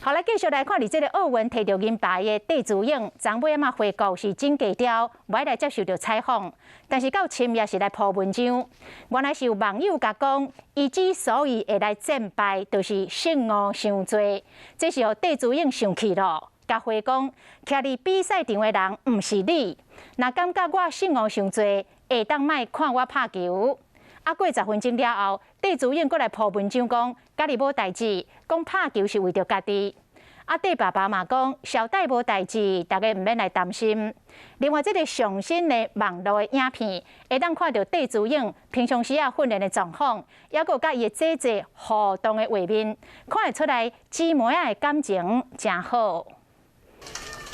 好來，繼續來看佇這个奧運提著銀牌的戴資穎，昨尾仔嘛回國是真低調，無愛來接受著採訪。但是到深夜是來鋪文章，原來是有網友共講，伊之所以會來戰敗，就是失誤傷濟，這是予戴資穎生氣咯，共回講，徛佇比賽場的人毋是你，若感覺我失誤傷濟，會當莫看我拍球。啊，過10分鐘了後，戴資穎閣來鋪文章講，家己無代誌，講拍球是為著家己。啊，戴爸爸嘛講，小戴無代誌，大家毋免來擔心。另外，這个上新的網路的影片，會當看著戴資穎平常時仔訓練的狀況，猶閣佮伊的姐姐互動的畫面，看會出來姊妹仔的感情誠好。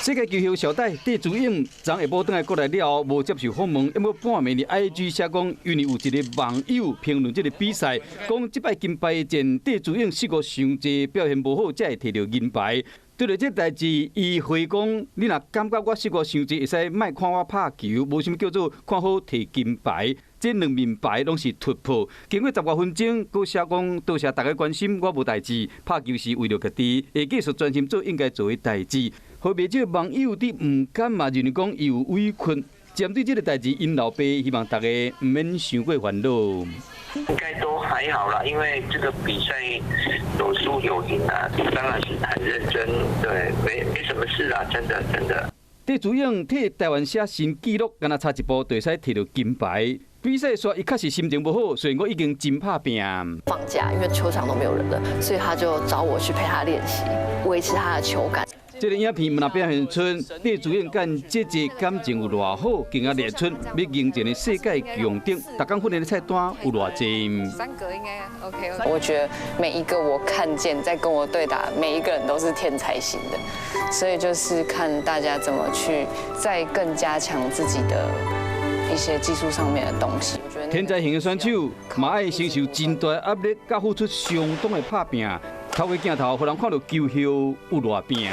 世界球后小戴戴資穎昨下晡轉來國內了後，無接受訪問，毋過半暝佇 IG 寫講，因為有一个網友評論這个比賽，講這擺金牌戰戴資穎失誤傷濟，表現無好，才會提著銀牌。對著這代誌，伊回講：你若感覺我失誤傷濟，會使莫看我拍球，無啥物叫做看好提金牌。這兩面牌攏是突破。經過10外分鐘，閣寫講多謝大家關心，我無代誌，拍球是為著家己，會繼續專心做應該做的代誌。予袂少網友佇毋甘嘛，認為講伊有委屈。針對這个代誌，𪜶老爸希望大家毋免傷過煩惱。應該都還好啦，因為這個比賽有輸有贏啊，當然是很認真，對，沒什麼事啦，真的真的。戴資穎替台灣寫新紀錄，敢若差一步就會使提著金牌。比賽煞伊確實心情無好，雖然講已經真拍拚。放假，因為球場都沒有人了，所以他就找我去陪他練習，維持他的球感。這个影片毋但表現出戴資穎佮姐姐感情有偌好，更加列出欲迎戰的世界強敵，逐工訓練的菜單有偌濟。三個應該 OK。我覺得每一個我看見在跟我對打，每一個人都是天才型的，所以就是看大家怎麼去再更加強自己的一些技術上面的東西。天才型的選手嘛愛承受真大壓力，佮付出相當的拍拚。透過鏡頭，予人看著球後有偌拚。